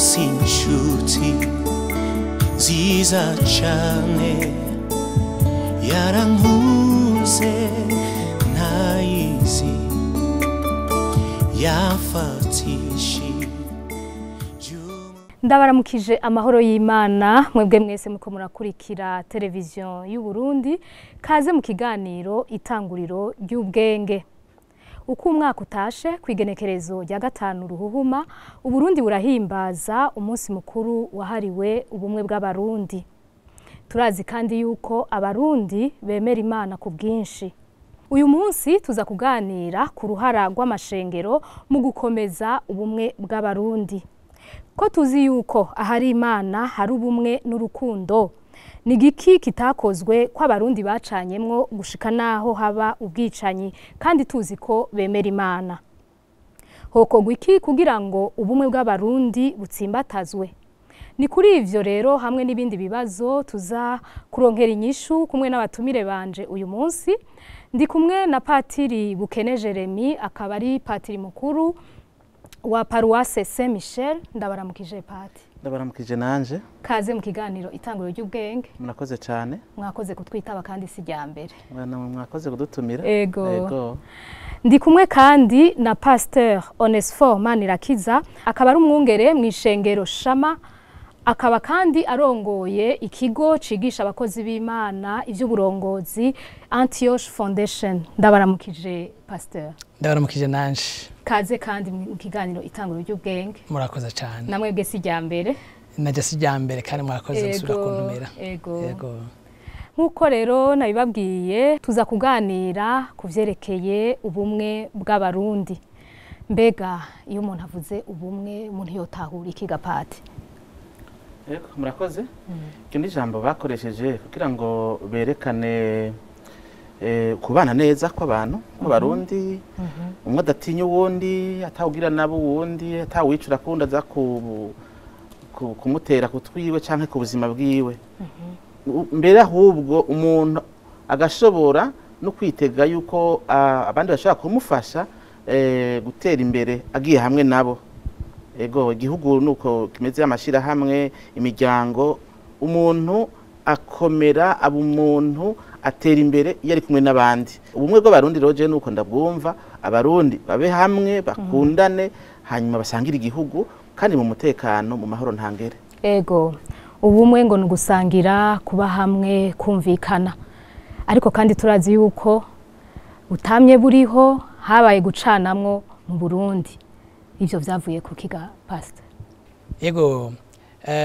Naronse inshuti nziza cane, yarankuze ntayizi, yafatishije. Ndabaramukije amahoro y'Imana mwebwe mwese muko murakurikira televiziyo y'u Burundi, kaze mu kiganiro Itanguriro ry'Ubwenge. Uko umwaka utashe kwigenekerezo rya 5 ruhuhuma, Uburundi burahimbaza umunsi mukuru wahariwe ubumwe bw'Abarundi. Turazi kandi yuko Abarundi bemera Imana ku bwinshi. Uyu munsi tuza kuganira ku ruhara rw'amashengero mu gukomeza ubumwe bw'Abarundi. Ko tuzi yuko ahari Imana hari ubumwe n'urukundo, ni giki kitakozwe ko Abarundi bacanyemwo gushika naho haba ubwicanyi kandi tuzi ko bemera Imana? Hokorwa iki kugira ngo ubumwe bw'Abarundi butsimbatazwe? Ni kuri ivyo rero hamwe n'ibindi bibazo tuza kuronkera inyishu kumwe n'abatumire banje uyu munsi. Ndi kumwe na Patiri Bukene Jeremy, akaba ari patiri mukuru wa Paroisse Saint Michel. Ndabaramukije pati. Ndabaramukije nanje. Kaze mu kiganiro Itanguriro ry'Ubwenge. Murakoze cyane. Mwakoze kutwitaba kandi si rya mbere. Mwakoze kudutumira. Ego. Ego. Ndi kumwe kandi na Pasteur Onesphore Manirakiza, akaba ari umwungere mu ishengero Shama, akaba kandi arongoye ikigo cigisha abakozi b'Imana ivy'uburongozi Antioch Foundation. Ndabaramukije Pasteur. Ndabaramukije nanje. Kaze kandi mu kiganiro Itanguriro ry'Ubwenge. Murakoze cyane. Namwebwe si rya mbere. Naje si rya mbere kandi mwakoze gusubira kuntumira. Ego. Ego. Nkuko rero nabibabwiye, tuza kuganira kuvyerekeye ubumwe bw'Abarundi. Mbega iyo umuntu avuze ubumwe, umuntu yotahura iki gapati? Ego, murakoze. Iryo ni ijambo bakoresheje kugira ngo berekane kubana neza kw'abantu kw'Abarundi, umwe adatinya uwundi, atawugira nabo uwundi, atawicura kundi aza kumutera kutwiwe canke ku buzima bwiwe. Mbere ahubwo umuntu agashobora no kwitega yuko abandi bashobora kumufasha gutera imbere agiye hamwe nabo. Ego, igihugu nuko kimeze, amashira hamwe, imiryango, umuntu akomera aba umuntu atera imbere iyo ari kumwe n'abandi. Ubumwe bw'Abarundi rero je nuko ndabwumva, Abarundi babe hamwe bakundane, hanyuma basangire igihugu kandi mu mutekano, mu mahoro ntangere. Ego, ubumwe ngo nugusangira, kuba hamwe, kumvikana. Ariko kandi turazi yuko utamye buriho habaye gucanamwo mu Burundi. Ivyo vyavuye ku kiga Pastor? Yego,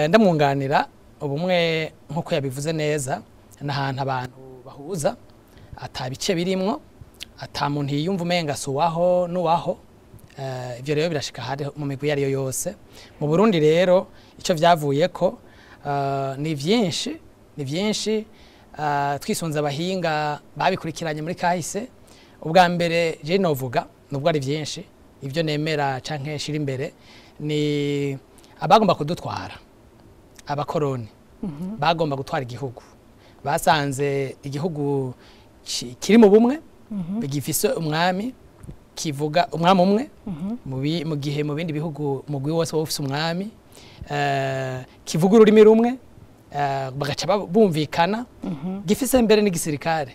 ndamwunganira. Ubumwe nkuko yabivuze neza, n'ahantu abantu bahuza atabice birimwo, ata muntu yiyumva umenga suwaho nuwaho. Ivyo rero birashika hari mu migwi yariyo yose. Mu Burundi rero ico vyavuye ko ni vyinshi, ni vyinshi. Twisunze abahinga babikurikiranye muri kahise. Ubwa mbere je novuga nubwo ari vyinshi, ivyo nemera canke shira imbere ni abagomba kudutwara, abakoroni bagomba gutwara igihugu. Basanze igihugu kiri mu bumwe, bigifise umwami, kivuga umwami umwe, mu gihe mu bindi bihugu mugwi wose wofise umwami, kivuga ururimi rumwe, bagaca bumvikana, gifise mbere n'igisirikare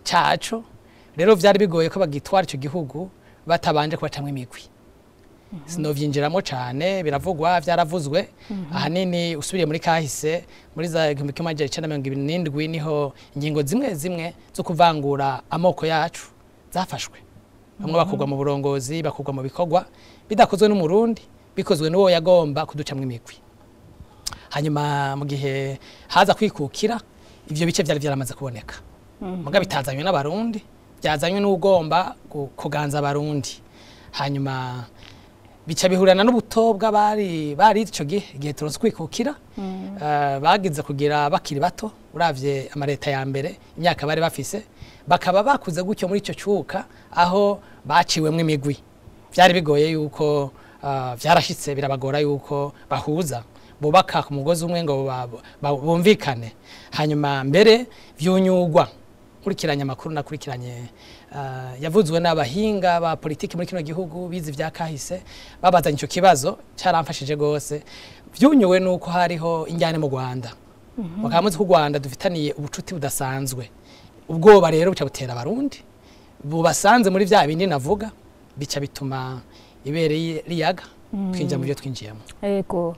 caco. Rero vyari bigoye ko bagitwara ico gihugu batabanje kubacamwe imigwi. Sinovyinjiramo cane, biravugwa, vyaravuzwe. Ahanini usubiriye muri kahise, muri za 1927 niho ingingo zimwe zimwe zo kuvangura amoko yacu zafashwe. Bamwe bakugwa mu burongozi, bakugwa mu bikorwa bidakozwe n'Umurundi, bikozwe n'uwo yagomba kuducamwe imigwi. Hanyuma mu gihe haza kwikukira, ivyo bice vyari vyaramaze kuboneka. Muga bitazanywe n'Abarundi, byazanywe n'ugomba kuganza Abarundi. Hanyuma bica bihurana n'ubuto bw'abari bari ico gihe, igihe turonse kwikukira, bagize kugira bakiri bato, uravye amareta ya mbere imyaka bari bafise, bakaba bakuze gutyo muri ico cuka aho baciwemwe imigwi. Vyari bigoye yuko vyarashitse birabagora yuko bahuza, bubaka ku mugozi umwe ngo bumvikane. Hanyuma mbere vyunyugwa Nkurikiranye amakuru nakurikiranye yavuzwe n'abahinga ba politiki muri kino gihugu bize ivya kahise, babazanye ico kibazo cyaramfashije gose. Vyunyuwe nuko hariho injyane mu Rwanda, bakaba muzi ko u Rwanda dufitaniye ubucuti budasanzwe. Ubwoba rero buca butera abarundi bubasanze muri vya bindi navuga, bica bituma ibere riyaga twinjira mu byo twinjiyemo. Ego.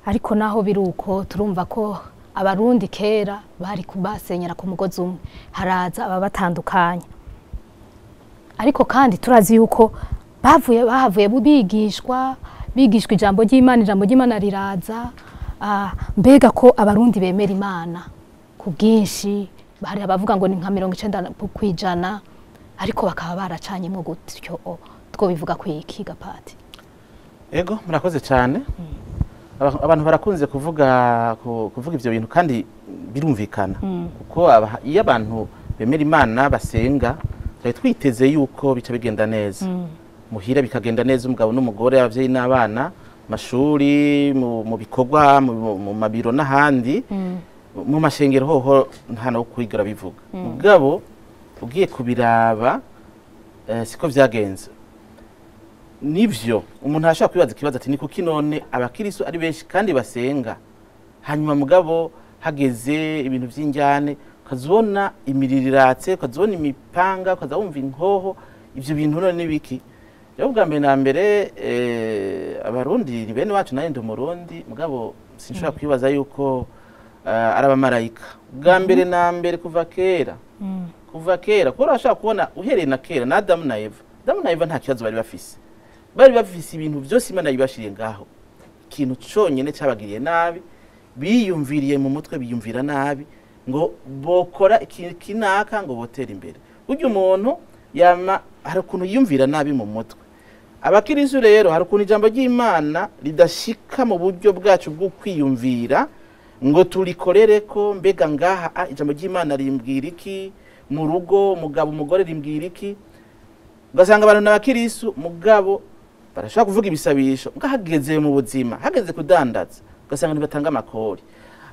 Ariko naho biruko turumva ko abarundi kera bari kubasenyera ku mugozi umwe, haraza ababatandukanya. Ariko kandi turazi yuko bahavuye bigishwa ijambo ry'Imana, ijambo ry'Imana riraza. Mbega ko abarundi bemera Imana ku bwinshi, hari abavuga ngo ni nka 90%, ariko bakaba baracanyemo gutyo, two bivuga ku iki gapati? Ego, murakoze cyane. Abantu barakunze kuvuga ivyo bintu kandi birumvikana, kuko iyo abantu bemera Imana basenga, twari twiteze yuko bica bigenda neza muhira, bikagenda neza umugabo n'umugore, abavyeyi n'abana, mashuri, mu bikorwa, mu mabiro n'ahandi, mu mashengero hoho nta no kwigura bivuga. Mugabo ugiye kubiraba siko vyagenze. Nivyo umuntu ashaka kwibaza ikibazo ati ni kuki none abakirisu ari benshi kandi basenga, hanyuma mugabo hageze ibintu vy'injyane ukazibona imiriratse, ukazibona imipanga, ukazabumva inkoho, ivyo bintu none nibiki? Rero bwa mbere na mbere abarundi ni bene wacu, naye ndi umurundi, mugabo sinshobora kwibaza yuko ari abamarayika. Bwa mbere na mbere kuva kera, kuko urashobora kubona uhereye na kera na Adamu na Eva. Adamu na Eva nta kibazo bari bafise, bari bafise ibintu byose Imana yibashiriye ngaho. Ikintu conyene cabagiriye nabi, biyumviriye mu mutwe, biyumvira nabi ngo bokora kinaka ngo botera imbere. Burya umuntu yama hari ukuntu yiyumvira nabi mu mutwe. Abakirisu rero hari ukuntu ijambo ry'Imana ridashika mu buryo bwacu bwo kwiyumvira ngo turikorereko, mbega ngaha ijambo ry'Imana rimbwira iki mu rugo, umugabo umugore rimbwira iki? Ugasanga abantu n'abakirisu mugabo barashaka kuvuga ibisabisho, hageze mu buzima, hageze kudandaza ugasanga ntibatanga amakori,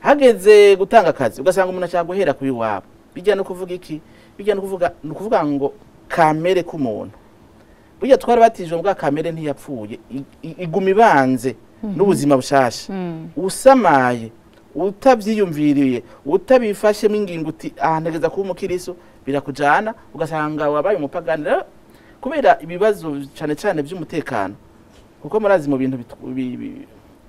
hageze gutanga akazi ugasanga umuntu ashaka guhera kuri wabo. Bijya no kuvuga iki? Bijya no kuvuga, no kuvuga ngo kamere k'umuntu. Burya twari batijwe mbwa kamere ntiyapfuye, iguma ibanze n'ubuzima bushasha. Usamaye utavyiyumviriye, utabifashemo ingingo uti aha ntegeza kuba umukirisu, birakujana ugasanga wabaye umupagani. Rero kubera ibibazo cyane cyane by'umutekano, kuko murazi mu bintu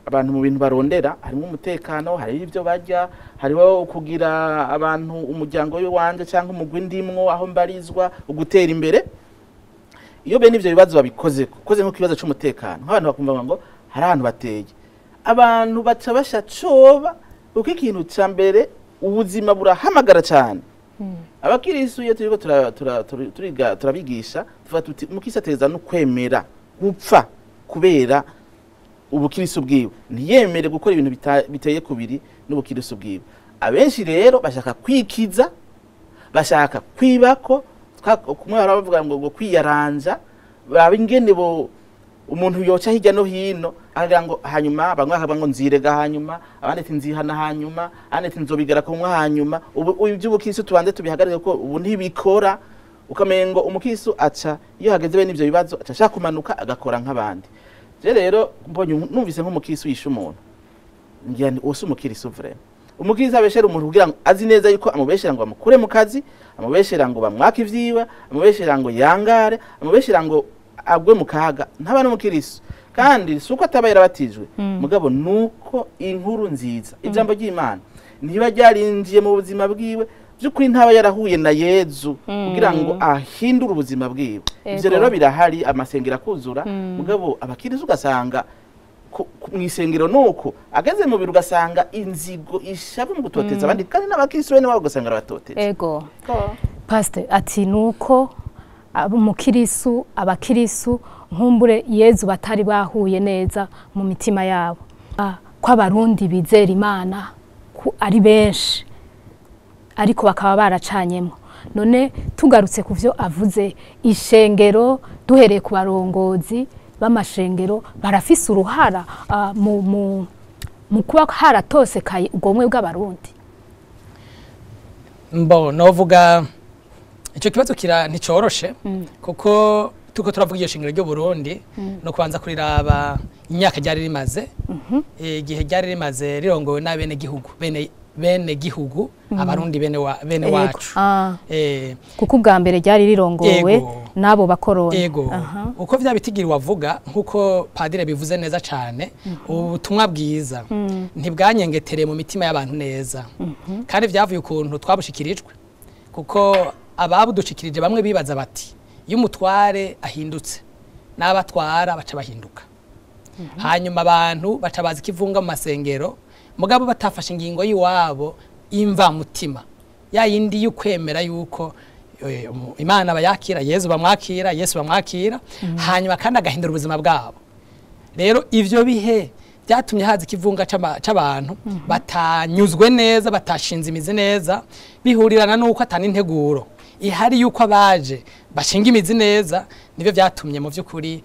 abantu mu bintu barondera harimo umutekano, hari ibyo barya, hariho kugira abantu umuryango wanje cyangwa umugwi ndimwo aho mbarizwa, ugutera imbere. Iyo bene ivyo bibazo babikoze, koze nko kibazo cy'umutekano, nk'abantu bakumva ngo hari ahantu bateye, abantu baca basha coba, kuko ikintu ca mbere ubuzima burahamagara cyane. Abakirisu iyo turiko turabigisha tuvuga tuti umukirisu ateza no kwemera gupfa kubera ubukirisu bwiwe, ntiyemere gukora ibintu biteye kubiri n'ubukirisu bwiwe. Abenshi rero bashaka kwikiza, bashaka kwibako, kumwe baravuga ngo kwiyaranja, babingene bo umuntu yoca hirya no hino akagira ngo hanyuma bamwe bakavuga ngo nzirega hanyuma, abandi ati nzihana hanyuma, abandi ati nzobigara kumwe hanyuma. Ubu iby'ubukirisu tubanze tubihagarike ko ubu ntibikora. Ukamengo umukirisu aca iyo hageze bene ivyo bibazo aca ashaka kumanuka agakora nk'abandi. Je rero mbonye numvise nk'umukirisu yishe umuntu, ngira nti uwo si umukirisu vraiment. Umukirisu abeshera umuntu kugira ngo azi neza yuko amubeshera ngo amukure mu kazi, amubeshera ngo bamwake ivyiwe, amubeshera ngo yangare, amubeshera ngo agwe mu kaga, ntaba n'umukirisu. Kandi si uko ataba yarabatijwe, mugabo nuko inkuru nziza ijambo ry'Imana ntiba ryarinjiye mu buzima bwiwe, by'ukuri ntaba yarahuye na Yezu kugira ngo ahindure ubuzima bwiwe. Ivyo rero birahari, amasengero akuzura, mugabo abakirisu ugasanga mw'isengero nuko ageze mu biro ugasanga inzigo ishavu mu gutoteza abandi, kandi n'abakirisu bene wabo ugasanga arabatoteza. Ego. Pastor ati nuko umukirisu abakirisu nkumbure Yezu batari bahuye neza mu mitima yabo, ko abarundi bizera Imana ari benshi ariko bakaba baracanyemo. None tugarutse ku vyo avuze, ishengero duhereye ku barongozi b'amashengero barafise uruhara mu kuba haratosekaye ubwomwe bw'abarundi. Mbo novuga icyo kibazo kira nticoroshe, kuko tuko turavuga iyo shingiro ry'u Burundi no kubanza kuriraba imyaka ryari rimaze, igihe ryari rimaze rirongowe n'abene gihugu, bene gihugu, abarundi bene wa bene wacu. Kuko ubwa mbere ryari rirongowe n'abo bakoroni. Ego. Uko vya bitigira wavuga, nkuko padire bivuze neza cyane, ubutumwa bwiza ntibwanyengetereye mu mitima y'abantu neza. Kandi vyavuye ukuntu twabushikirijwe, kuko ababudushikirije bamwe bibaza bati iyo umutware ahindutse n'abatwara baca bahinduka. Hanyuma abantu baca bazi ikivunga mu masengero, mugabo batafashe ingingo y'iwabo imva mutima ya yindi y'ukwemera yuko Imana bayakira, Yesu bamwakira, Yesu bamwakira, hanyuma kandi agahindura ubuzima bwabo. Rero ivyo bihe byatumye haza ikivunga c'abantu batanyuzwe neza, batashinze imizi neza, bihurirana nuko atana integuro ihari yuko abaje bashinga imizi neza. Nivyo byatumye mu vy'ukuri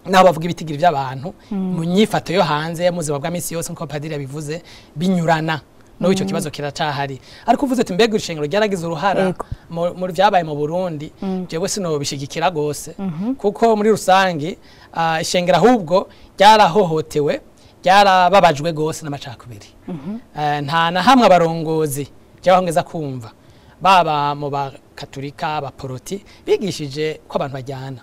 naho bavuga ibitigiri by'abantu mu nyifato yo hanze mu buzima bwa misi yose, nkuko padiri yabivuze, binyurana. No ico kibazo kiracahari. Ariko uvuze ati mbega ishengero ryaragize uruhara muri vyabaye mu Burundi, jewe sinobishigikira gose, kuko muri rusangi ishengero ahubwo ryarahohotewe, ryarababajwe gose n'amacakubiri. Nta na hamwe abarongozi jewe kumva baba mu bakatolika, abaporoti bigishije ko abantu bajyana.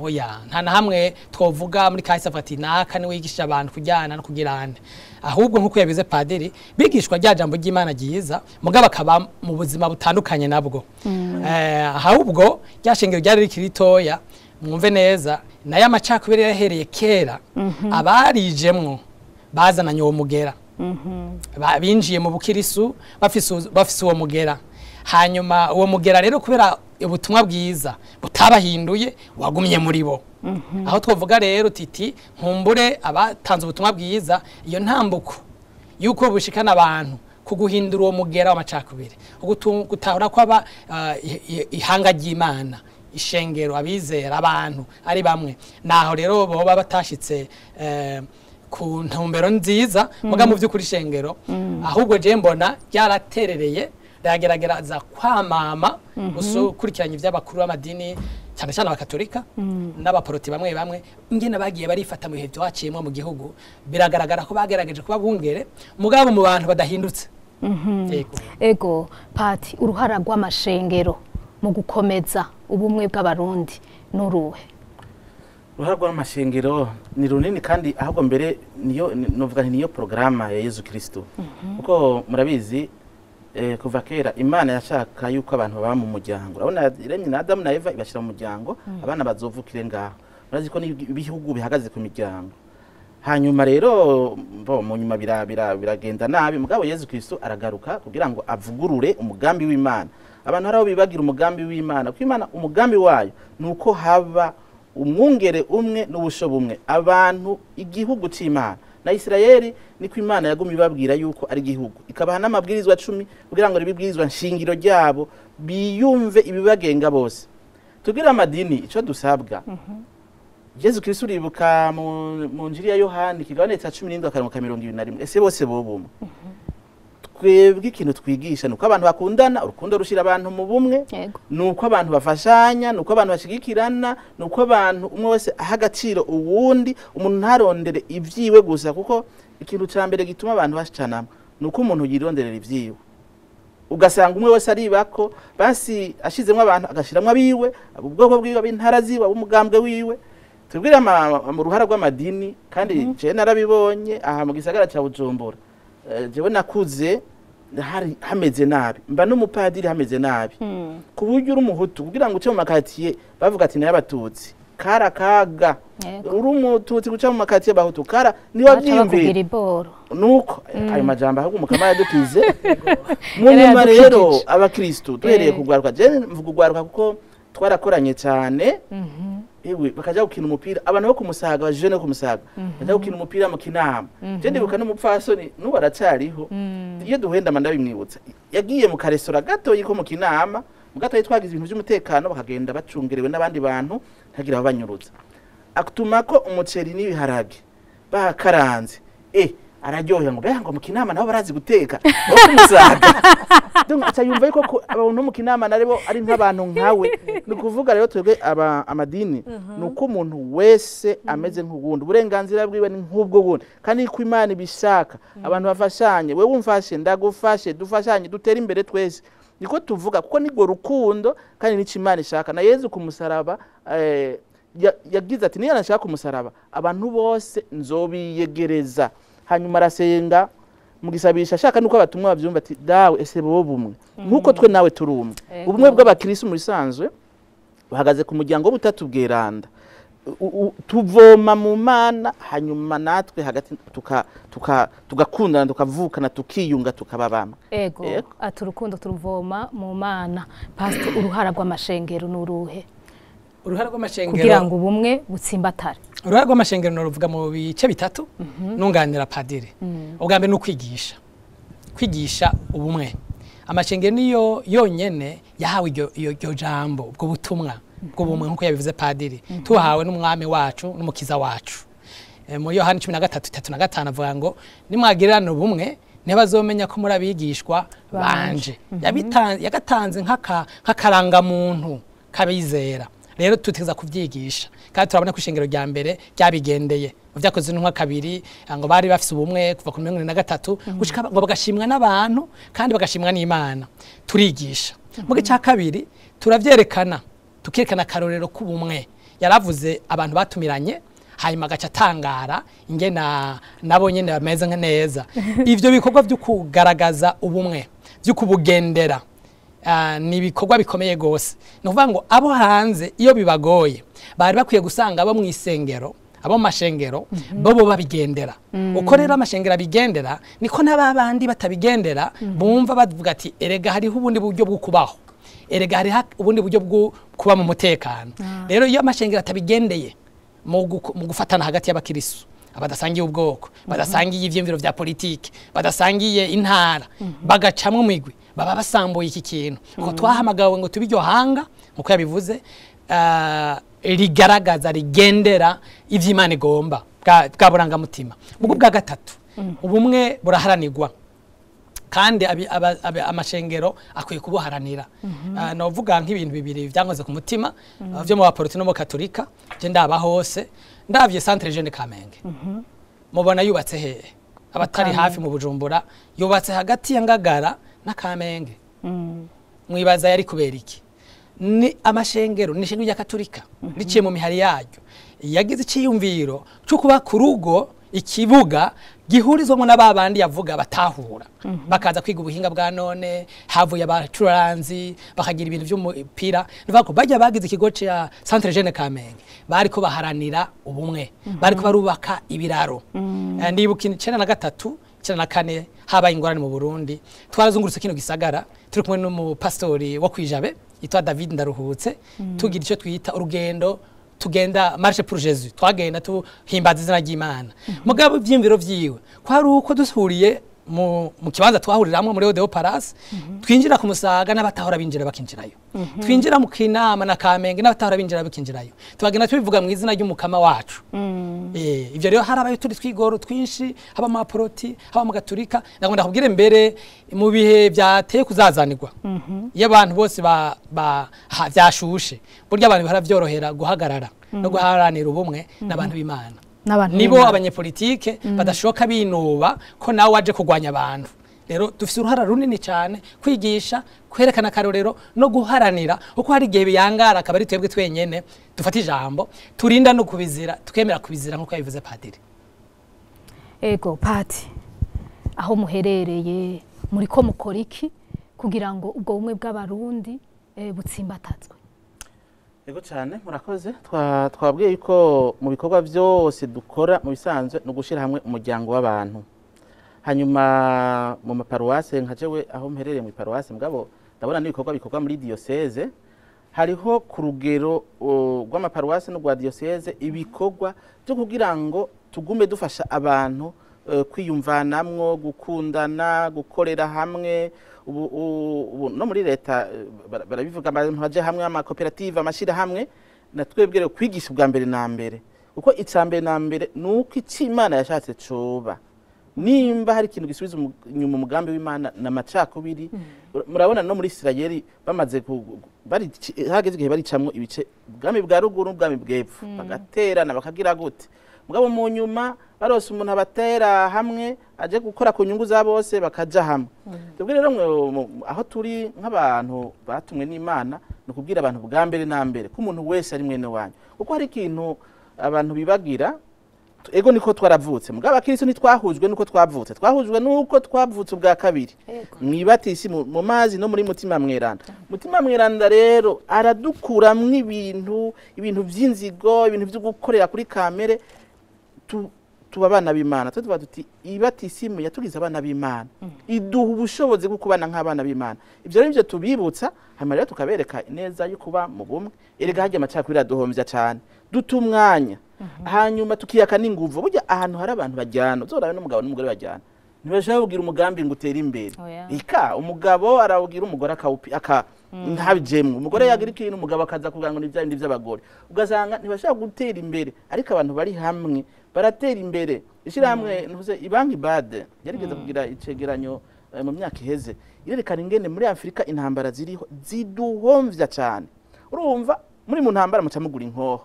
Oya, nta na hamwe twovuga muri kahise ati naka ni wigisha abantu kujyana no kugirana. Ahubwo nkuko yabize padiri, bigishwa rya jambo ry'Imana ryiza, mugabo akaba mu buzima butandukanye nabwo. Ahubwo ryashengero ryari rikiri ritoya, mwumve neza, nayo amacakubiri yahereye kera, abarijemwo bazananye uwo mugera. Binjiye mu bukirisu bafise uwo mugera. Hanyuma uwo mugera rero kubera ubutumwa bwiza butabahinduye wagumye muri bo. Aho twovuga rero titi nkumbure abatanze ubutumwa bwiza, iyo ntambuko yuko bushikana abantu kuguhindura uwo mugera w'amacakubiri, gutahura ko aba ihanga ry'Imana, ishengero, abizera, abantu ari bamwe. Naho rero boba batashitse ku ntumbero nziza, muga mu vy'ukuri ishengero ahubwo je mbona ryaraterereye, ryagerageza kwamama ukurikiranye ivy'abakuru b'amadini, cyane cyane abakatolika n'abaporoti bamwe bamwe, ingene bagiye barifata mu bihe byaciyemwo mu gihugu, biragaragara ko bagerageje kuba bungere mugabo mu bantu badahindutse. Ego pati, uruhara rw'amashengero mu gukomeza ubumwe bw'abarundi n'uruhe? Uruhara rw'amashengero ni runini, kandi ahubwo mbere niyo novuga nti niyo programa ya Yesu Kristo. Kuko murabizi kuva kera Imana yashaka yuko abantu baba mu muryango. Urabona iremye na Adamu na Eva ibashira mu muryango, abana bazovukire ngaho. Murazi ko ibihugu bihagaze ku miryango. Hanyuma rero bo mu nyuma biragenda nabi, mugabo Yesu Kristo aragaruka kugira ngo avugurure umugambi w'Imana. Abantu haraho bibagira umugambi w'Imana, kuko Imana umugambi wayo nuko haba umwungere umwe n'ubusho bumwe, abantu igihugu c'Imana. Na Isirayeli niko Imana yagumye ibabwira yuko ari igihugu, ikabaha n'amabwirizwa 10 kugira ngo ribibwirizwa nshingiro ryabo biyumve ibibagenga bose. Tugira amadini ico dusabwa. Yesu Kristo uribuka mu njiri ya Yohani kigabane ca 17 akarongo ka 21, ese bose bobumwe. Twebwe ikintu twigisha nuko abantu bakundana, urukundo rushira abantu mu bumwe, nuko abantu bafashanya, nuko abantu bashigikirana, nuko abantu umwe wese aha agaciro uwundi, umuntu ntarondere ivyiwe gusa, kuko ikintu ca mbere gituma abantu bashicanamo nuko umuntu yironderera ivyiwe. Ugasanga umwe wese aribako, basi ashizemwo abantu agashiramwo abiwe, ubwoko bwiwe, ab'intara ziwe, ab'umugambwe wiwe. Tubwire mu ruhara rw'amadini, kandi je narabibonye aha mu gisagara ca Bujumbura. Jewe nakuze hari hameze nabi, mba n'umupadiri hameze nabi, ku buryo uri umuhutu kugira ngo uce mu makatiye bavuga ati nayo abatutsi kara kaga, uri umututsi guca mu makatiye abahutu kara niba byiyumvira nuko ayo majambo ahubwo mukama yadukize. Mu nyuma rero abakristo duhereye kugwaruka, je mvuga ugwaruka kuko twarakoranye cyane. Ewe bakaja gukina umupira, abantu bo kumusaga, abajene bo kumusaga baja gukina umupira mu kinama. Je ndibuka n'umupfasoni n'ubu aracariho, iyo duhenda manda bimwibutsa, yagiye mu karestora gato yiko mu kinama, mu gato twagize ibintu by'umutekano, bakagenda bacungerewe n'abandi bantu ntagira abanyurutsa, atuma ko umuceri n'ibiharage bakaranze. Araryohera ngo beha ngo mu Kinama nabo barazi guteka bo kumusaga. Donc aca yumva yuko abantu mu Kinama nabo ari nk'abantu nkawe. Ni ukuvuga rero twebwe aba amadini ni uko umuntu wese ameze nk'uwundi, uburenganzira bwiwe ni nk'ubwo bundi, kandi ko Imana ibishaka abantu bafashanye, wewe umfashe ndagufashe, dufashanye dutere imbere twese, niko tuvuga, kuko nirwo rukundo kandi nico Imana ishaka. Na Yezu ku musaraba yagize ati niyo nashaka umusaraba abantu bose nzobiyegereza. Hanyuma arasenga mu gisabisha ashaka nuko abatumwa bavyumva ati dawe ese bo bumwe nkuko twe nawe turi umwe. Ubumwe bw'abakristo mu bisanzwe buhagaze ku muryango w'ubutatu bweranda, tuvoma mu Mana, hanyuma natwe hagati tugakundana tukavukana tukiyunga tukaba bamwe. Ego, ati urukundo turuvoma mu Mana. Pastor, uruhara rw'amashengero n'uruhe? Uruhara rw'amashengero kugira ngo ubumwe butsimbatare. Uruhara rw'amashengero noruvuga mu bice bitatu nunganira padiri. Ubwa mbere n'ukwigisha, kwigisha ubumwe. Amashengero niyo yonyene yahawe iryo jambo, ubwo butumwa bw'ubumwe nkuko yabivuze padiri, tuhawe n'umwami wacu n'umukiza wacu. Muri Yohana 13:35 avuga ngo nimwagirirana ubumwe ntibazomenya ko muri abigishwa banje. Yagatanze nk'akarangamuntu kabizera. Rero tuteza kuvyigisha, kandi turabona ko ishengero rya mbere ryabigendeye. Vyakoze n'intumwa kabiri ngo bari bafise ubumwe kuva ku 43 gushika ngo bagashimwa n'abantu kandi bagashimwa n'Imana. Turigisha. Mu gice cya kabiri turavyerekana, tukerekana akarorero k'ubumwe. Yaravuze abantu batumiranye hanyuma agaca atangara ingena nabo nyene bameze neza. Ivyo bikorwa byo kugaragaza ubumwe, byo kubugendera, ni ibikorwa bikomeye gose. Ni ukuvuga ngo abo hanze iyo bibagoye bari bakwiye gusanga abo mu isengero, abo mu mashengero bo babigendera. Uko rero amashengero abigendera niko n'ababandi batabigendera bumva bavuga ati erega hariho ubundi buryo bwo kubaho, erega hariho ubundi buryo bwo kuba mu mutekano. Rero iyo amashengero atabigendeye mu gufatana hagati y'abakirisu abadasangiye ubwoko, badasangiye ivyiyumviro vya politike, badasangiye intara, bagacamwo migwi, baba basambuye iki kintu. Kuko twahamagawe ngo tube iryo hanga nkuko yabivuze, rigaragaza rigendera ivy'Imana igomba bwa burangamutima. Mu bwa gatatu ubumwe buraharanirwa, kandi amashengero akwiye kubuharanira. Novuga nk'ibintu bibiri byankoze ku mutima vyo mu baporoti no mu Katolika, je ndaba hose ndavye Centre Jeune Kamenge. Mubona yubatse hehe? Abatari hafi mu Bujumbura, yubatse hagati ya Ngagara na Kamenge. Mwibaza yari kubera iki? Ni amashengero, ni ishengero rya Katolika riciye mu mihari yaryo yagize iciyumviro cyo kuba ku rugo ikibuga gihurizwamo n'ababandi yavuga batahura, bakaza kwiga ubuhinga bwa none, havuye abacuranzi bakagira ibintu by'umupira. Nivuga ko bajya bagize ikigo cya Centre Jeune Kamenge bariko baharanira ubumwe, bariko barubaka ibiraro. Ndibuka 93 94 habaye ingorane mu Burundi, twarazungurutse kino gisagara turi kumwe n'umupastori wo kwijabe yitwa David Ndaruhutse, tugira icyo twita urugendo tugenda marche pour Jésus, twagenda tuhimbaza izina ry'Imana. Mugabo ivyimviro vyiwe kwari uko duhuriye mu kibanza twahuriramwe muri Odeo Palace, twinjira ku Musaga n'abatahora binjira bakinjirayo, twinjira mu Kinama na Kamenge n'abatahora binjira bakinjirayo, twagenda tubivuga mu izina ry'umukama wacu. Ivyo rero harabaye turi twigoro twinshi, haba mu Aporoti, haba mu Gaturika. Ndagomba kubwire mbere mu bihe byateye kuzazanirwa iyo abantu bose vyashushe, burya abantu baravyorohera guhagarara no guharanira ubumwe n'abantu b'Imana. Nibo abanyepolitike badashoka binuba ko nawe waje kurwanya abantu. Rero dufise uruhara runini cyane kwigisha, kwerekana akarorero no guharanira, uko hari igihe biyangara akaba ari twebwe twenyene dufata ijambo, turinda no kubizira, tukemera kubizira nkuko yabivuze padiri. Ego pati, aho muherereye muri ko mukora iki kugira ngo ubwo bumwe bw'abarundi butsimbatazwe? Ego cyane, murakoze. Twabwiye yuko mu bikorwa byose dukora mu bisanzwe no gushira hamwe umuryango w'abantu. Hanyuma mu maparuwase nka jewe aho mperereye mu paruwase, mugabo ndabona n'ibikorwa bikorwa muri diocese, hariho ku rugero rw'amaparuwase no rwa diocese ibikorwa byo kugira ngo tugume dufasha abantu kwiyumvanamwo, gukundana, gukorera hamwe. Ubu no muri leta barabivuga, abantu baje hamwe, amakoperative, amashira hamwe, na twebwe rero kwigisha ubwa mbere na mbere, kuko icya mbere na mbere ni uko icyo Imana yashatse coba. Nimba hari ikintu gisubiza inyuma umugambi w'Imana na macakubiri. Murabona no muri Isirayeli bamaze hageze igihe baricamwo ibice, ubwami bwa ruguru n'ubwami bw'epfo, bagaterana bakagira gute, mugabo mu nyuma barose umuntu abatera hamwe aje gukora ku nyungu za bose, bakaja hamwe. Twebwe rero aho turi nk'abantu batumwe n'Imana ni ukubwira abantu bwa mbere na mbere ko umuntu wese ari mwene wanyu, kuko hari ikintu abantu bibagira. Ego niko twaravutse, mugabo abakristo ntitwahujwe nuko twavutse, twahujwe nuko twavutse ubwa kabiri mwibatisi mu mazi no muri Mutima Mweranda. Mutima Mweranda rero aradukuramwo ibintu vy'inzigo, ibintu vyo gukorera kuri kamere, tuba abana b'Imana. Twe tuba tuti ibatisimu yatugize abana b'Imana, iduha ubushobozi bwo kubana nk'abana b'Imana. Ivyo rero nivyo tubibutsa, hanyuma rero tukabereka ineza yo kuba mu bumwe. Erega harya amacakubiri aduhomvya cane, duta umwanya, hanyuma tukiyaka n'inguvu. Burya ahantu hari abantu bajyana, uzorabe n'umugabo n'umugore bajyana, ntibashobora kugira umugambi ngo utere imbere. Oya. Ika umugabo arawugira umugore akawupi aka ntabijemwe, umugore yagira ikintu umugabo akaza kugira ngo ni bya bindi by'abagore, ugasanga ntibashobora gutera imbere. Ariko abantu bari hamwe baratera imbere. Ishyirahamwe ntuze ibanki bade yarigeze kugira icegeranyo mu myaka iheze, irerekana ingene muri Afurika intambara ziriho ziduhomvya cane. Urumva muri mu ntambara muca mugura inkoho,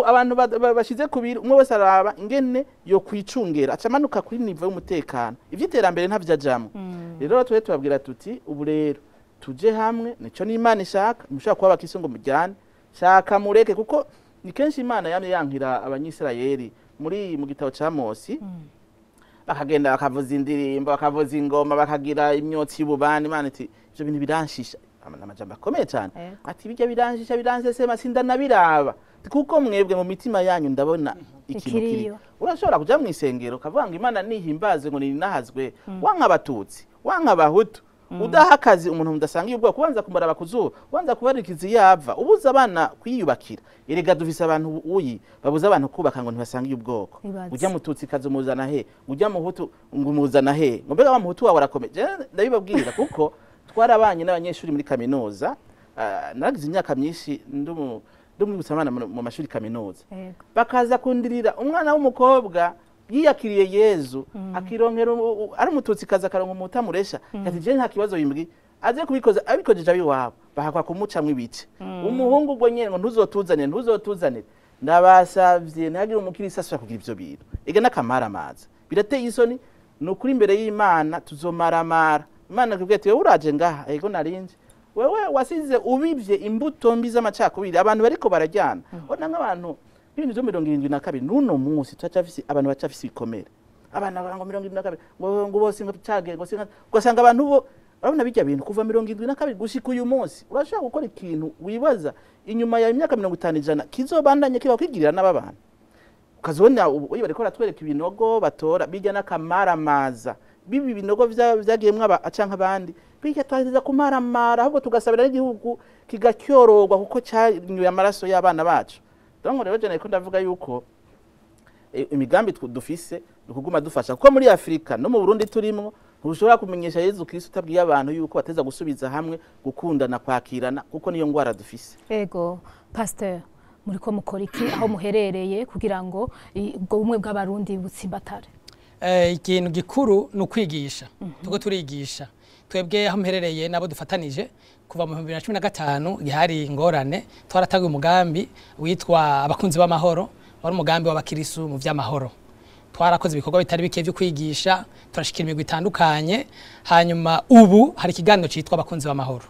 abantu bashize kubiri, umwe wese araba ingene yo kwicungera, aca amanuka kuri niveau y'umutekano, ivy'iterambere ntavyo ajamwo. Rero twe tubabwira tuti ubu rero tuje hamwe, nico n'Imana ishaka. Mushobora kuba abakristo ngo mujyane, shaka mureke, kuko ni kenshi Imana yamye yankira Abanyisirayeli muri mu gitabo ca Mosi, bakagenda bakavuza indirimbo, bakavuza ingoma, bakagira imyotsi y'ububani. Imana iti ivyo bintu biranshisha. Amajambo akomeye cyane. Ati bijya biranshisha, biransesema, sindanabiraba, kuko mwebwe mu mitima yanyu ndabona ikintu kiri. Ikiriyo. Urashobora kuja mu isengero ukavuga ngo Imana nihimbazwe, ngo ninahazwe, wanka Abatutsi, wanka Abahutu, udaha akazi umuntu mudasangiye ubwoko, ubanza kumuraba ku zuba, ubanza kubarikiza iyo ava, ubuza abana kwiyubakira. Erega dufise abantu uyi babuza abantu kubaka ngo ntibasangiye ubwoko. Ibaze. Ujya Mututsi kazi umuzana he, ujya Muhutu ngo umuzana he, ngo mbega wa Muhutu wawe arakomeye. Jewe ndabibabwira kuko twarabanye n'abanyeshuri muri kaminuza. Naragize imyaka myinshi ndumwibutsa abana mu mashuri kaminuza, bakaza kundirira umwana w'umukobwa yiyakiriye Yezu, akironkera ari Umututsi kaza akaronka umutamuresha, ati je nta kibazo bimbwi, aze kubikoza abikojeje abiwabo bahakwa kumucamwo ibice. Umuhungu ubwo nyene ngo ntuzotuzanire, ntuzotuzanire. Ndabasavye ntihagire umukirisi asubira kugira ivyo bintu. Ega n'akamaramaza, birateye isoni, ni ukuri imbere y'Imana tuzomaramara. Imana ikubwira ati wewe uraje ngaha, ego narinje, wewe wasize ubivye imbuto mbi z'amacakubiri, abantu bariko barajyana. Ubona nk'abantu nk'ibintu vyo 72 n'uno munsi turacafise abantu bacafise ibikomere. Abana ngo 72 ngo bose ngo cage ngo singa, ugasanga abantu bo urabona bijya bintu kuva 72 gushika uyu munsi. Urashobora gukora ikintu wibaza inyuma ya imyaka 50, 100 kizobandanye kiba kwigirira n'ababana, ukazibona ubu iyo bariko baratwereka ibinogo batora bijya n'akamaramaza, bibi binogo vyagiyemwo aba canke abandi, bijya twaheza kumaramara, ahubwo tugasabira n'igihugu kigacyororwa kuko cyanyuye amaraso y'abana bacu. Donc rero je nariko ndavuga yuko imigambi dufise ni ukuguma dufasha, kuko muri Afurika no mu Burundi turimwo ntushobora kumenyesha Yezu Kristo utabwiye abantu yuko bateza gusubiza hamwe, gukundana, kwakirana, kuko niyo ngwara dufise. Ego, Pasteur, muriko mukora iki aho muherereye kugira ngo ubwo bumwe bw'Abarundi butsimbatare? Ikintu gikuru ni ukwigisha. Tuko turigisha twebwe aho mperereye nabo dufatanije kuva mu 2015 gihari ingorane, twaratanguye umugambi witwa Abakunzi b'Amahoro, wari umugambi w'abakirisu mu vy'amahoro. Twarakoze ibikorwa bitari bike byo kwigisha, turashikira imigwi itandukanye. Hanyuma ubu hari ikiganiro citwa Abakunzi b'Amahoro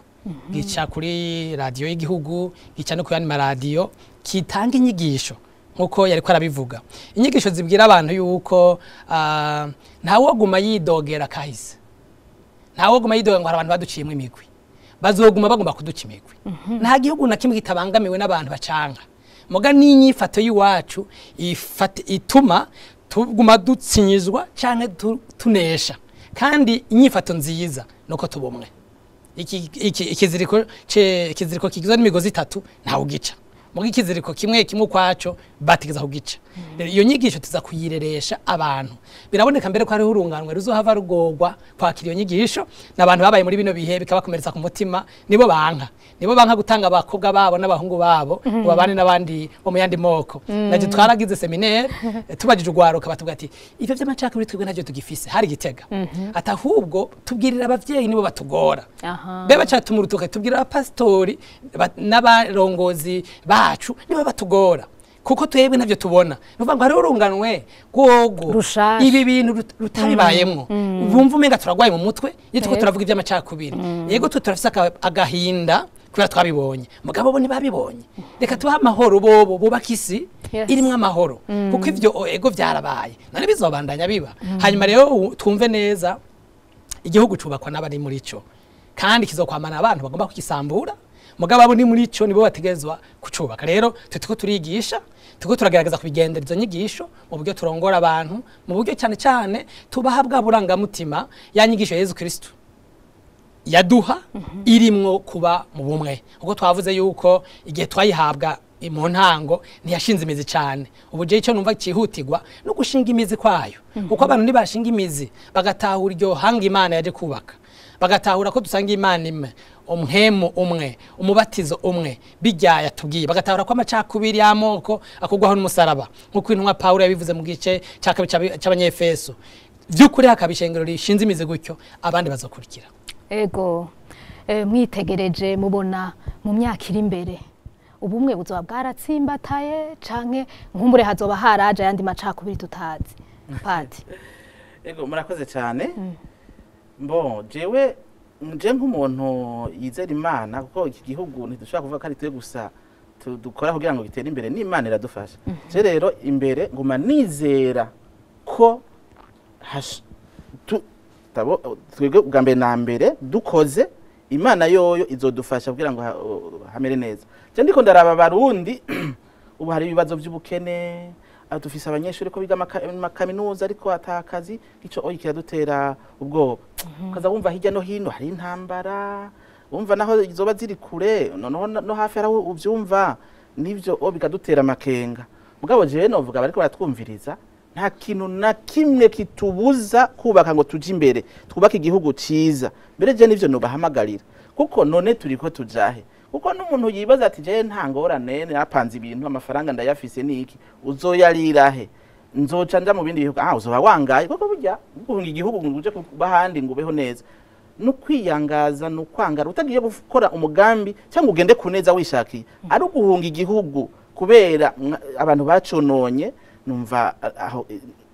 gica kuri radiyo y'igihugu, gica no ku yandi maradiyo, kitanga inyigisho nkuko yariko arabivuga, inyigisho zibwira abantu yuko ntawoguma yidogera kahise, ntawoguma yidogera ngo hari abantu baduciyemwo imigwi, bazoguma bagomba kuduca imigwi. Nta gihugu na kimwe kitabangamiwe n'abantu bacanga, muga n'inyifato y'iwacu ituma tuguma dutsinyizwa canke tunesha. Kandi inyifato nziza nuko tubumwe. Ikiziriko kigizwe n'imigozi itatu ntawugica. Muga ikiziriko kimwe kimwe ukwaco bategeza kugica. Rero iyo nyigisho tuza kuyireresha abantu. Biraboneka mbere ko hariho urunganwe ruzohava rugorwa kwakira iyo nyigisho, n'abantu babaye muri bino bihe bikabakomeretsa ku mutima, nibo banka. Nibo banka gutanga abakobwa babo n'abahungu babo ngo babane n'abandi bo mu yandi moko. Naje twaragize séminaire tubajije ugwaruka, batubwira ati ivyo vy'amacakubiri twebwe ntavyo tugifise, hari Gitega. Ati ahubwo tubwirira abavyeyi nibo batugora. Be bacatuma urutoke, tubwira abapasitori n'abarongozi bacu nibo batugora, kuko twebwe ntavyo tubona. Nuvuga ngo hariho urunganwe rwogo Rushasha. ibi bintu rutabibayemwo, bumva umenga turagwaye mu mutwe iyo turiko turavuga ivy'amacakubiri. Yego, twe turafise agahinda kubera twabibonye, mugabo bo ntibabibonye. Reka tubahe amahoro, bobo bubaka isi irimwo amahoro, kuko ivyo ego vyarabaye, none bizobandanya biba. Hanyuma rero twumve neza, igihugu cubakwa n'abari muri ico, kandi kizokwamana abantu bagomba kugisambura, mugabo abo ni muri ico nibo bategerezwa kucubaka. Rero twe turiko turigisha, turiko turagerageza kubigendera izo nyigisho mu buryo turongora abantu, mu buryo cyane cyane tubaha bwa burangamutima, ya nyigisho ya Yezu Kristo yaduha, irimwo kuba mu bumwe, kuko twavuze yuko igihe twayihabwa mu ntango ntiyashinze imizi cyane. Ubu je icyo numva cyihutirwa no gushinga imizi kwayo, kuko abantu ntibashinga imizi bagatahura iryo hanga Imana yaje kubaka, bagatahura ko dusanga Imana imwe, umhemu umwe, umubatizo umwe, bijya yatubwiye, bagatahura ko amacakubiri y'amoko akugwaho n'umusaraba, nk'uko intumwa Pawulo yabivuze mu gice cya kabiri c'Abanyefeso. By'ukuri hakaba ishengero rishinze imizi gutyo, abandi bazokurikira. Ego, mwitegereje mubona mu myaka iri imbere ubumwe buzoba bwaratsimbataye, canke nkumbure hazoba haraje ayandi macakubiri tutazi, Padi? Ego, murakoze cyane. Mbo jewe nje nk'umuntu yizera Imana, kuko iki gihugu ntidushobora kuvuga ko ari twe gusa dukora kugira ngo gitere imbere, n'Imana iradufasha. Je rero imbere nguma nizera ko twebwe bwa mbere na mbere dukoze, Imana yoyo izodufasha kugira ngo hamere neza. Je ndiko ndaraba Abarundi ubu, hari ibibazo by'ubukene, dufise abanyeshuri ko biga amakaminuza ariko atakazi, ico oyi kiradutera ubwoba. Ukaza wumva hirya no hino hari intambara, wumva naho izoba ziri kure, noneho no hafi hari aho uvyumva, nivyo o bikadutera amakenga. Mugabo jewe novuga bariko baratwumviriza, nta kintu na kimwe kitubuza kubaka ngo tuje imbere, twubake igihugu ciza. Mbere je nivyo nobahamagarira, kuko none turiko tujahe? Kuko n'umuntu yibaza ati je nta ngorane, napanze ibintu, amafaranga ndayafise, niki uzoyarirahe? Nzoca nja mu bindi bihugu, uzoba wangaye, kuko burya guhunga igihugu ngo uje kuba ahandi ngo ubeho neza no kwiyangaza, no kwangara utagiye gukora umugambi cyangwa ugende ku neza wishakiye, ari uguhunga igihugu kubera abantu bacononye. Numva aho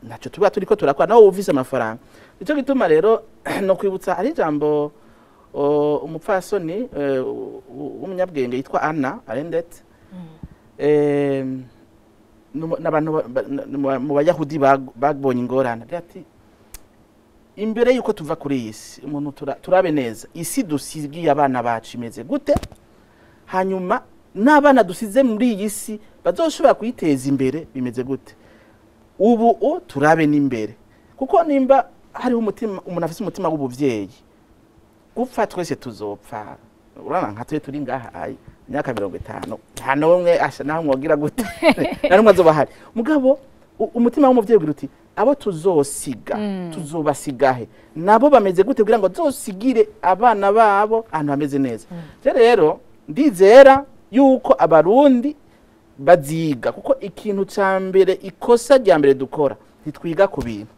ntacyo tuba turiko turakora naho wumvise amafaranga. Nicyo gituma rero no kwibutsa ari ijambo umupfasoni w'umunyabwenge yitwa Anna Arendt, n'abantu mu Bayahudi babonye ingorane. Agira ati imbere yuko tuva kuri iyi si, umuntu turabe neza isi dusigiye abana bacu imeze gute, hanyuma n'abana dusize muri iyi si bazoshobora kuyiteza imbere bimeze gute. Ubu turabe n'imbere, kuko nimba hariho umutima, umuntu afise umutima w'ubuvyeyi, gupfa twese tuzopfa. Urabona nka twe turi ngaha, ayi imyaka 50 nta n'umwe asha naho mwogira gute, nta n'umwe azoba ahari. Mugabo umutima w'umuvyeyi ugira uti abo tuzosiga tuzobasigahe, nabo bameze gute, kugira ngo tuzosigire abana babo ahantu hameze neza. Je rero ndizera yuko Abarundi baziga, kuko ikintu ca mbere, ikosa rya mbere dukora, ntitwiga ku bintu.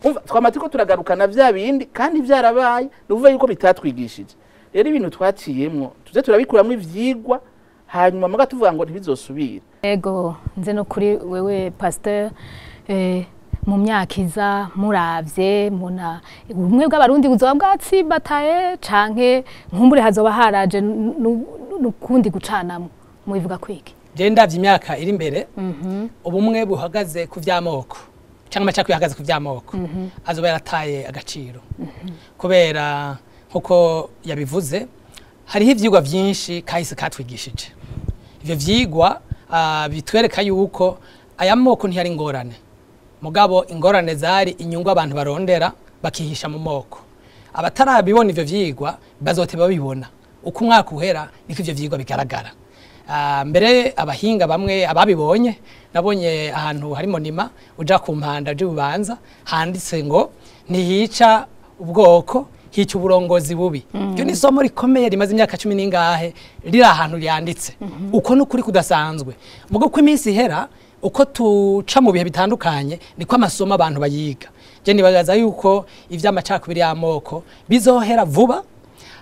Umva, twama turiko turagarukana vya bindi kandi vyarabaye, ni ukuvuga yuko bitatwigishije. Rero ibintu twaciyemwo tuze turabikuramwo ivyigwa, hanyuma muga tuvuga ngo ntibizosubire. Ego, nze no kuri wewe pasteur, mu myaka iza muravye muna ubumwe bw'Abarundi buzoba bwatsimbataye, canke nkumbure hazoba haraje n'ukundi gucanamwo? Mubivuga kwiki? Je ndavye imyaka iri imbere, ubumwe buhagaze ku vy'amoko cyangwa amacakubiri ahagaze ku vy'amoko azoba yarataye agaciro, kubera nkuko yabivuze hariho ivyigwa vyinshi kahise katwigishije. Ivyo vyigwa bitwereka yuko aya moko ntiyari ingorane, mugabo ingorane zari inyungu abantu barondera bakihisha mu moko. Abatarabibona ivyo vyigwa bazoteba babibona. Uko umwaka uhera niko ivyo vyigwa bigaragara. Mbere abahinga bamwe ababibonye, nabonye ahantu hari monument uja ku Mpanda by'Ububanza handitse ngo ntihica ubwoko, hica uburongozi bubi. Iryo ni isomo rikomeye rimaze imyaka 10 n'ingahe riri ahantu ryanditse. Uko n'ukuri kudasanzwe. Mugo ko iminsi ihera, uko tuca mu bihe bitandukanye, niko amasomo abantu bayiga. Je nibaza yuko ivy'amacakubiri y'amoko bizohera vuba,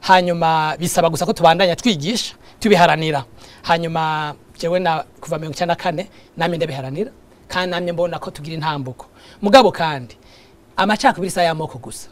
hanyuma bisaba gusa ko tubandanya twigisha tubiharanira. Hanyuma jewe na kuva 94 namye ndabiharanira, kandi namye mbona ko tugira intambuko. Mugabo kandi amacakubiri sa y'amoko gusa.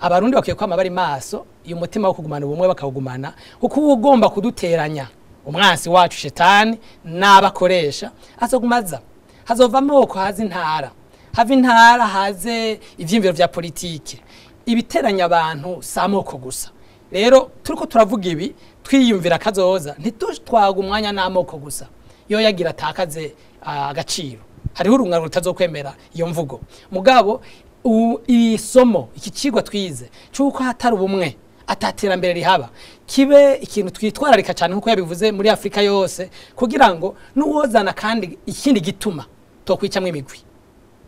Abarundi bakwiye kwama bari maso, uyu mutima wo kugumana ubumwe bakawugumana, kuko uba ugomba kuduteranya umwansi wacu shetani n'abakoresha azogumaza. Hazova amoko, haze intara, hava intara haze ivyiyumviro vya politike. Ibiteranya abantu si amoko gusa. Rero turiko turavuga ibi twiyumvira kazoza, ntitutwaga umwanya n'amoko gusa yo yagira atakaze agaciro. Hariho urungano rutazokwemera iyo mvugo. Mugabo isomo iki cigwa twize cyuko hatari ubumwe ataterambere rihaba, kibe ikintu twitwararika cyane nkuko yabivuze muri Afrika yose, kugira ngo nuwozana kandi ikindi gituma tokwicamwe imigwi,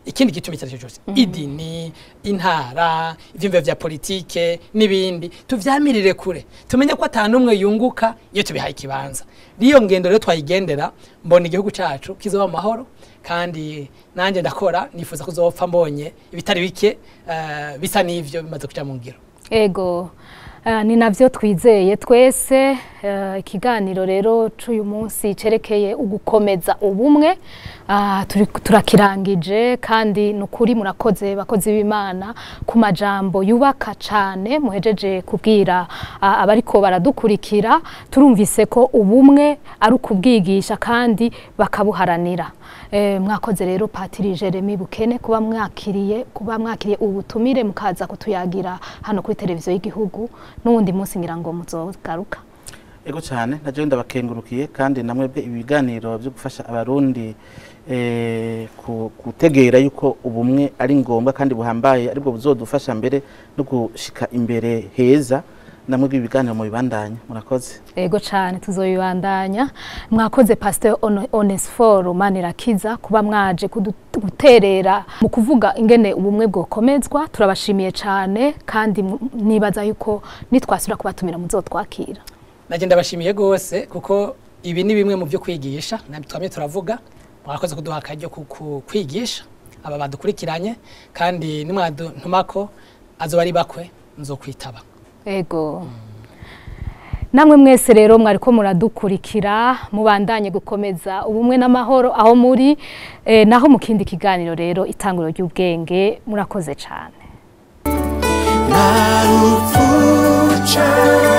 ikindi gituma icyo ari cyo cyose, idini, intara, ivyumviro vya politike n'ibindi, tuvyamirire kure, tumenye ko atanumwe yunguka iyo tubihaye ikibanza. Riyo ngendo rero twayigendera, mbona igihugu cacu kizoba mu mahoro, kandi nanjye ndakora nifuza kuzopfa mbonye ibitari bike bisa n'ivyo bimaze kuja mu ngiro. Ego, ni navyo twizeye twese. Ikiganiro rero c'uyu munsi cerekeye ugukomeza ubumwe turakirangije, kandi nukuri murakoze bakozi b'Imana ku majambo yubaka cane muhejeje kubwira abariko baradukurikira. Turumvise ko ubumwe ari ukubwigisha kandi bakabuharanira. Mwakoze rero Patiri Jeremy Bukene kuba mwakiriye ubutumire mukaza kutuyagira hano kuri televiziyo y'igihugu. N'uwundi munsi ngira ngo muzogaruka. Ego cyane, naje ndabakengurukiye, kandi namwebwe ibiganiro byo gufasha abarundi gutegera yuko ubumwe ari ngombwa kandi buhambaye, aribwo buzodufasha mbere no gushika imbere heza. Namwebwe ibiganiro mu bibandanya, murakoze. Ego cyane, tuzobibandanya. Mwakoze Pasteur Onesphore Manirakiza kuba mwaje guterera mu kuvuga ingene ubumwe bwokomezwa. Turabashimiye cyane, kandi nibaza yuko nitwasubira kubatumira muzotwakira. Naje ndabashimiye gose, kuko ibi ni bimwe mu byo kwigisha twamye turavuga. Mwakoze kuduha akaryo kwigisha aba badukurikiranye, kandi nimwadutumako azoba ari bakwe nzokwitaba. Ego. Namwe mwese rero mwariko muradukurikira, mubandanye gukomeza ubumwe n'amahoro aho muri, naho mu kindi kiganiro rero itanguro ry'ubwenge. Murakoze cyane. Nta rupfu canke